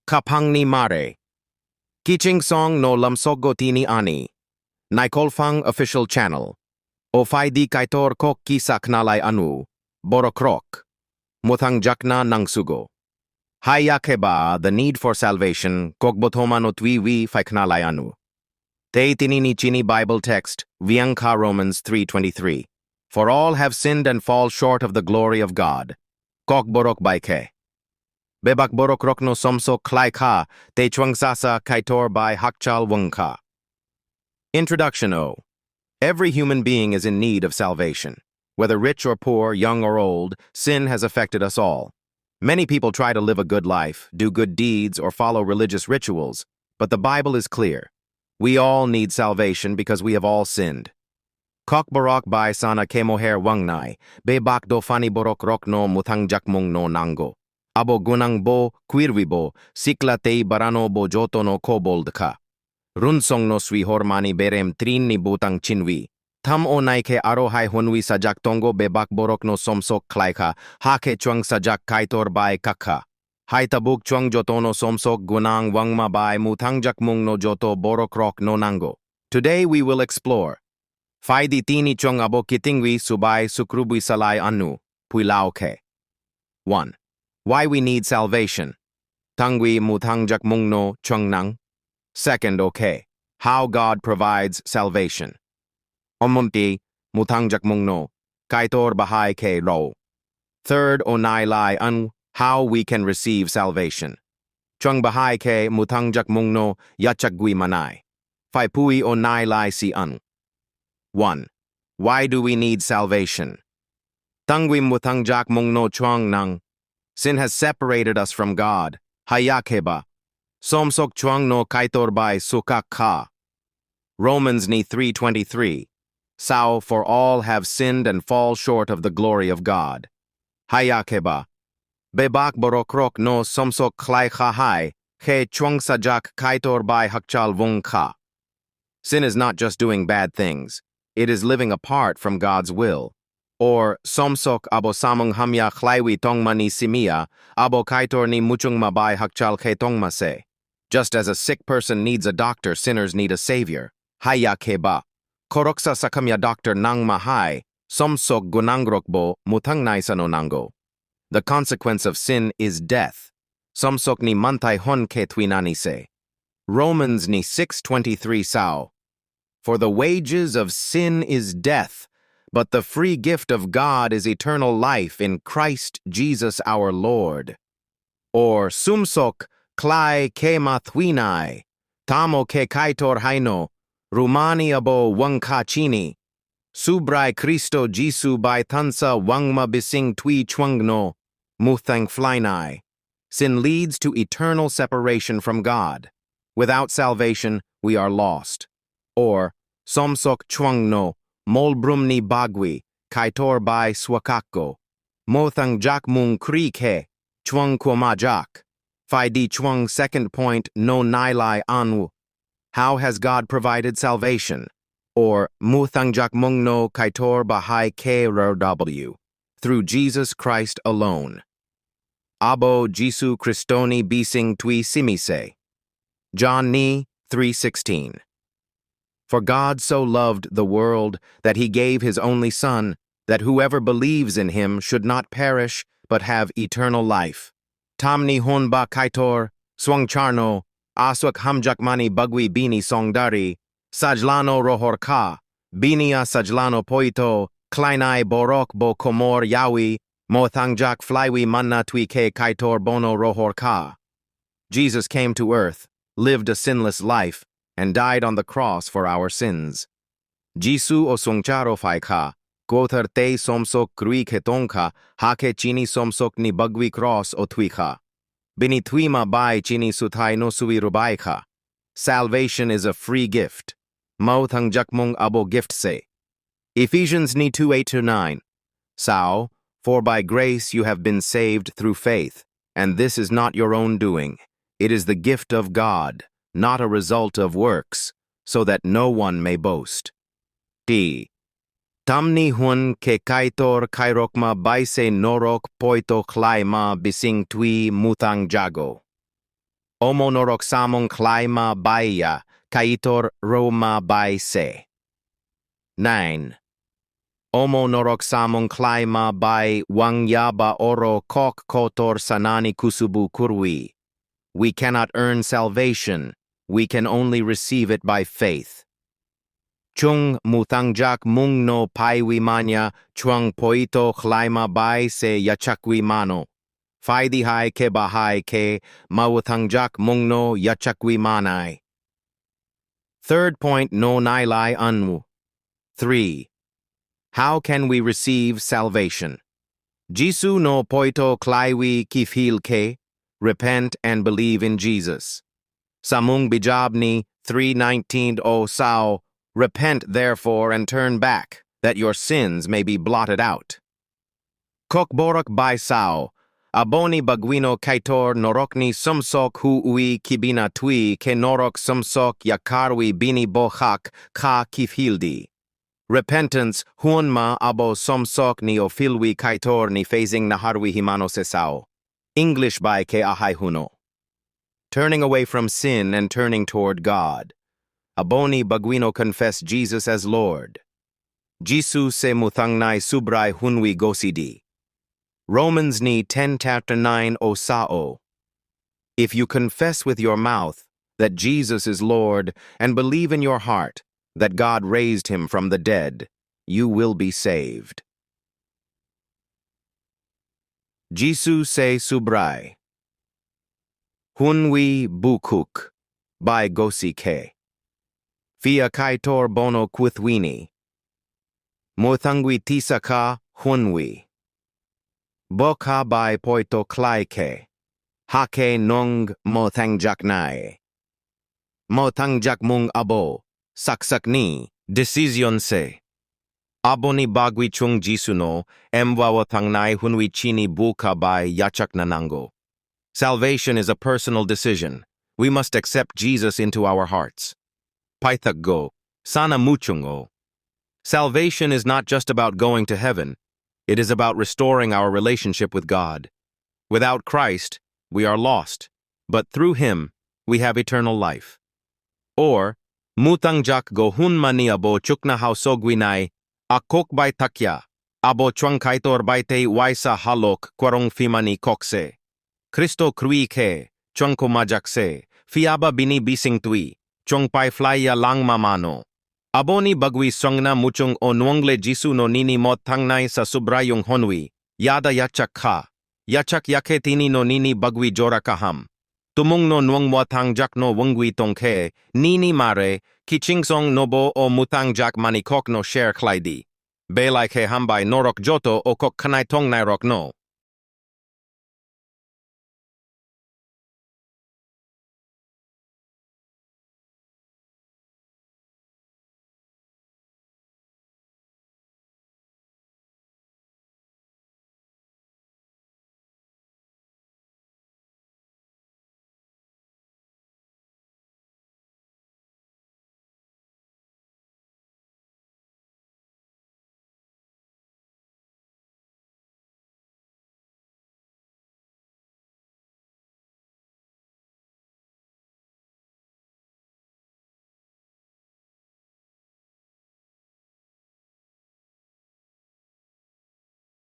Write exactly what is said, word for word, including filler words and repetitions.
Kaphangni mare. Kiching song no lamsok go tini ani. Naikolphang official channel. O phai di Kaitor kok kisa khnalai anu, borokrok. Muthang jakna nangsugo. Hai ya khe ba, the need for salvation, kok bothoma no twi wi phai khnalai anu. Tei tini ni chini Bible text, viang kha Romans three twenty-three. For all have sinned and fall short of the glory of God. Kok borok bai khe. Bebak borokrok no somsok khlai kha, tei chwang sasa Kaitor bai hakchal wng kha. Introduction o. Every human being is in need of salvation. Whether rich or poor, young or old, sin has affected us all. Many people try to live a good life, do good deeds, or follow religious rituals, but the Bible is clear. We all need salvation because we have all sinned. Kokborok bai sana khe moher wangnai, bebak dophani borokrok no muthang jakmung no nango. Abo gunang bo, kwirwi bo, sikla tei barano bo jotono kobol dkha. Runsong no swihor mani berem trin ni butang chinwi. Tham o nai khe aro hai honwi sajak tongo bebak borok no somsok khlai kha, ha khe chwang sajak Kaitor bai kakha. Hai tabuk chwang jotono somsok gunang wangma bai muthang jakmung no joto borokrok no nango. Today we will explore. Phai di tini chwng abo kitingwi subai sukrubwi salai anu, puilao khe. One. Why we need salvation. Tangwi muthang jakmung no chwng nang. Second, okay. How God provides salvation. Omonti, muthang jakmung no, Kaitor bahai khe ro. Third, o nai lai an, how we can receive salvation. Chwng bahai khe muthang jakmung no yachakgwi manai. Phai pui o nai lai si an. One. Why do we need salvation? Tangwi muthang jakmung no chwng nang. Sin has separated us from God. Haya khe ba. Somsok chwng no Kaitor bai sukak kha. Romans ni three twenty-three. Sao for all have sinned and fall short of the glory of God. Haya khe ba. Bebak borokrok no somsok khlai kha hai, khe chwng sajak Kaitor bai hakchal wng kha. Sin is not just doing bad things, it is living apart from God's will. Or, somsok abo samung hamya khlaiwi tongmani simia, abo Kaitorni muchungma bai hakchal khe tongma se. Just as a sick person needs a doctor, sinners need a savior. Haya khe ba. Khoroksa sakhamya doctor nangma hai, somsok gunangrok bo muthang naisano nango. The consequence of sin is death. Somsokni manthai hwn khe thwinani se. Romans ni six twenty-three sao. For the wages of sin is death, but the free gift of God is eternal life in Christ Jesus our Lord. Or sumsok khlai khe ma thwinai, tamo khe Kaitor haino, rumani abo wngkha chini. Subrai Khristo Jisu bai thansa wangma bising twi chwngno, muthang flainai. Sin leads to eternal separation from God. Without salvation, we are lost. Or, somsok chwngno, molbrumni bagwi, Kaitor bai swakakgo. Muthang jakmung kri khe, chwng koma jak. Phai di chwng second point no nailai anu. How has God provided salvation? Or muthang jakmung no Kaitor bahai khe R W. Through Jesus Christ alone. Abo Jisu Khristoni bising twi simi se. John ni three sixteen. For God so loved the world that he gave his only Son, that whoever believes in him should not perish, but have eternal life. Tamni hwn ba Kaitor, swngcharno, aswk hamjakmani bagwi bini songdari, sajlano rohor kha, bini a sajlano poito, khlainai borok bo komor yawi, mothangjak flaiwi manna twi khe Kaitor bono rohor kha. Jesus came to earth, lived a sinless life, and died on the cross for our sins. Jisu o swngcharo phai kha, kothar tei somsok krwi khe tong kha, hakhe chini somsokni bagwi cross o thwi kha. Bini thwima bai chini suthai no sui rubai kha. Salvation is a free gift. Mao thang jakmung abo gift se. Ephesians ni two eight to nine. Sao, for by grace you have been saved through faith, and this is not your own doing. It is the gift of God, not a result of works, so that no one may boast. T. Tamni hwn khe Kaitor khairokma bai se norok poito khlaima bising twi muthang jago. Omo norok samung khlaima bai ya, Kaitor rwma bai se. Nine. Omo norok samung khlaima bai wng ya ba oro kok kotor sanani kusubu kwrwi. We cannot earn salvation, we can only receive it by faith. Chwng mwthangjakmungno phaiwi manya, chwng poito khlaima bai se yachakwi mano. Phaidi hai khe ba hai khe, mwthangjakmungno yachakwi manai. Third point no nailai anw. Three. How can we receive salvation? Jisu no poito khlaiwi kiphil khe, repent and believe in Jesus. Samung bijapni three nineteen o sao, repent therefore and turn back, that your sins may be blotted out. Kokborok bai sao, aboni bagwino Kaitor norokni somsok hui kibina twi khe norok somsok yakarwi bini bohak kha kiphildi. Repentance hunma abo somsokni ophilwi Kaitorni phasing naharwi himano se sao. English bai khe ahai huno. Turning away from sin and turning toward God. Aboni bagwino confess Jesus as Lord. Jisu se mwthangnai Subrai hunwi gosidi. Romans ni ten chapter nine o sao. If you confess with your mouth that Jesus is Lord and believe in your heart that God raised him from the dead, you will be saved. Jisu se Subrai. Hunwi bukhuk bai gosi khe. Phiya Kaitor bono kwthwini. Mwthangwi tisa kha hunwi. Bokha bai poito khlai khe. Hakhe nwng mwthangjaknai. Mwthangjakmung abo saksakni decision se. Aboni bagwi chwng Jisuno emwao thangnai hunwi chini bukha bai yachakna nango. Salvation is a personal decision. We must accept Jesus into our hearts. Paithak go, sana muchungo. Salvation is not just about going to heaven, it is about restoring our relationship with God. Without Christ, we are lost, but through him, we have eternal life. Or, mwthangjak go hunmani abo chukna hao sogwinai, a kok bai thakya, abo chwng Kaitor bai tei waisa halok kwarong phimani kok se. Khristo krwi khe, chwng ko majak se, phiyaba bini bising twi, chwng pai phlai ya langma mano. Aboni bagwi swngna muchung o nwng le Jisu no nini mwthangnai sa Subraiyung hwnwi, yada yachak kha, yachak ya khe tini no nini bagwi jora kaham. Tumung no nwng mwthangjakno wngwi tong khe, nini mare, kiching song no bo o mwthangjak mani kok no share khlai di. Belai khe hambai norok joto o kok khnai tongnairokno.